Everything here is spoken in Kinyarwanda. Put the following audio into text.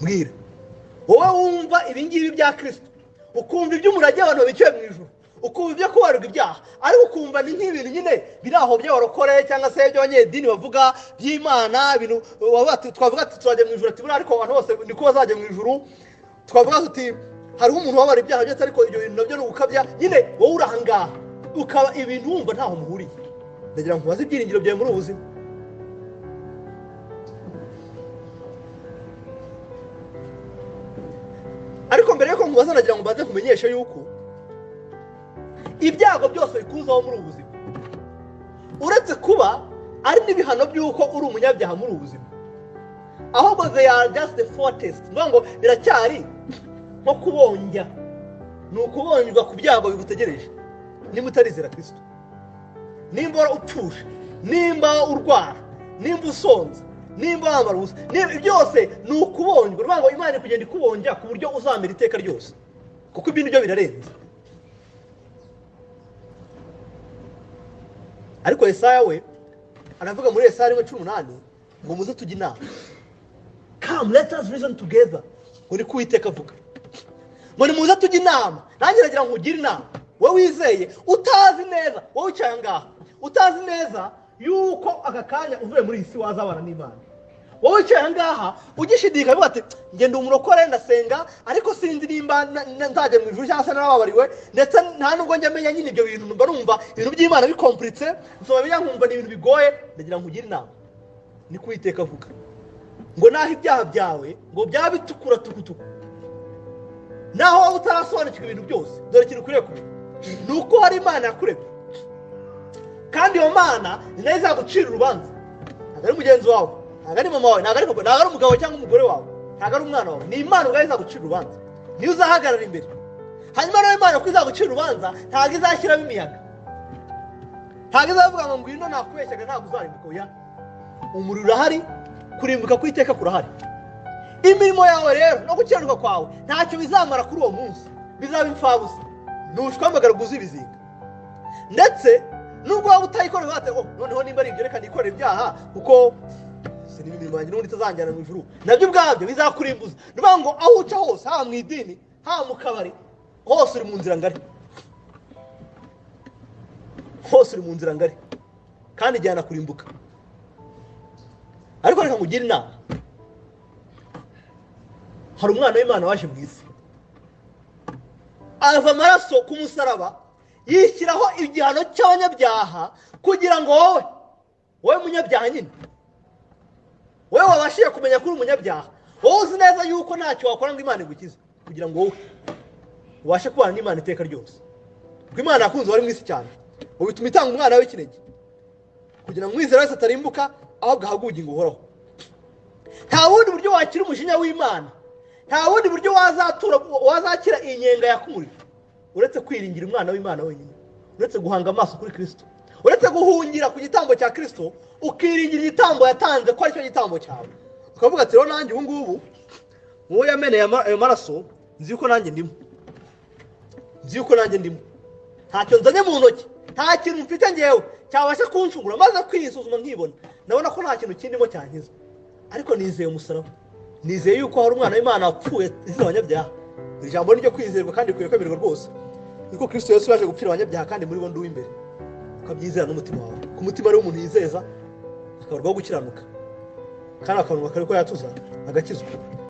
Mbwira wowe wumva ibingibi bya Kristo, ukumva iby'umurage abantu babikiwe mu ijuru, ukumva ibyo kubarirwa ibyaha, ariko ukumva ni nk'ibintu nyine biri aho by'abarokore cyangwa se by'abanyedini bavuga by'Imana, ibintu twavuga ati tuzajya mu ijuru, ati buriya ariko abantu bose niko bazajya mu ijuru. Twavuga tuti hariho umuntu wabara ibyaha byose, ariko ibyo bintu nabyo ni ugukabya. Nyine wowe uri aha ngaha ukaba ibintu wumva ntaho muhuriye. Ndagira ngo nkubaze ibyiringiro byawe muri ubu buzima. Ariko mbere yuko nkubaza, nagira ngo mbanze nkumenyeshe yuko ibyago byose bikuzaho muri ubu buzima, uretse kuba ari n'ibihano by'uko uri umunyabyaha muri ubu buzima, ahubwo they are just the forest. Ni ngo biracyari nko kubonja, ni ukubonjwa ku byago bigutegereje nimba utarizera Kristo, nimba upfusha, nimba urwara, nimba usonza, nimba wambara ubusa, byose ni ukubonjwa. Ni ngo Imana kugenda ikubonja ku buryo uzamera iteka ryose, kuko ibintu byo birarenze. Ariko Yesaya we aravuga muri Yesaya 1:18 ngo muze tujye inama, come let us reason together, ngo niko Uwiteka avuga, ngo nimuze tujye inama. Nanjye nagira ngo ugire inama wowe wizeye utazi neza, wowe wicaye aha ngaha utazi neza yuko aka kanya uvuye muri iyi si wazabana n'Imana. Wowe wicaye aha ngaha ugishidikanya uvuga ati ngenda umurokore ndasenga, ariko sinzi nimba nzajya mu ijuru cyangwa se narababariwe, ndetse nta nubwo njya menya nyine ibyo bintu, mba numva ibintu by'Imana bikompuritse, nsoma bibiliya nkumva ni ibintu bigoye. Ndagira ngo ugire inama, niko Uwiteka avuga, ngo naho ibyaha byawe ngo byaba bitukura tukutuku, naho waba utarasobanukirwa ibintu byose, dore ikintu ukwiriye kumenya ni uko hari Imana yakuremye, kandi iyo Mana ni nayo izagucira urubanza. Ntabwo ari mugenzi wawe, ntabwo ari mama wawe, ntabwo ari papa, ntabwo ari umugabo cyangwa umugore wawe, ntabwo ari umwana wawe, ni Imana ubwayo izagucira urubanza, niyo uzahagarara imbere. Hanyuma nayo Imana ko izagucira urubanza ntabwo izashyiramo imiyaga, ntabwo izavuga ngo ngwino nakubeshyaga, ntabwo uzarimbuka. Oya, umuriro urahari, kurimbuka kw'iteka kurahari. Imirimo yawe rero no gukiranuka kwawe ntacyo bizamara kuri uwo munsi, bizaba imfabusa, ntushwamagara guza ibizinga. Ndetse nubwo waba utayikorera wate, oh noneho nimba ari ibyo reka nikorere ibyaha kuko sinima imirimo yanjye n'ubundi itazanjyana mu ijuru, nabyo ubwabyo bizakurimbuza. Ni ukuvuga ngo aho uca hose, haba mu idini, haba mu kabari, hose uri mu nzira ngari, hose uri mu nzira ngari kandi ijyana kurimbuka. Ariko reka nkugire inama, hari umwana w'Imana waje mu isi, ava amaraso ku musaraba, yishyiraho igihano cy'abanyabyaha kugira ngo wowe munyabyaha nyine, wowe wabashije kumenya ko uri umunyabyaha, wowe uzi neza yuko ntacyo wakora ngo Imana igukize, kugira ngo wowe ubashe kubana n'Imana iteka ryose. Kuko Imana yakunze uwari mu isi cyane, ngo bituma itanga umwana w'ikinege kugira ngo umwizera wese atarimbuka, ahubwo ahabwe ubugingo buhoraho. Nta bundi buryo wakira umujinya w'Imana, nta bundi buryo wazakira inyenga yakumurira, uretse kwiringira umwana w'Imana wenyine, uretse guhanga amaso kuri Kristo, uretse guhungira ku gitambo cya Kristo, ukiringira igitambo yatanze ko aricyo gitambo cyawe, ukavuga ati rero nanjye ubu ngubu wowe yameneye ayo maraso, nzi yuko nanjye ndimo, nzi yuko nanjye ndimo, ntacyo nzanye mu ntoki, nta kintu mfite ngewe cyabasha kunshungura, maze kwisuzuma nkibona ndabona ko nta kintu kindimo cyankiza, ariko nizeye umusaraba, nizeye yuko hari umwana w'Imana wapfuye azira abanyabyaha. Iri jambo ni ryo kwizerwa kandi rikwiye kwemerwa rwose, kuko Kristo Yesu yaje gupfira abanyabyaha kandi muri bo ndi uw'imbere. Ukabyizera n'umutima wawe, ku mutima ariwo umuntu yizeza akabarwaho gukiranuka, kandi akanwa kari ko yatuza agakizwa.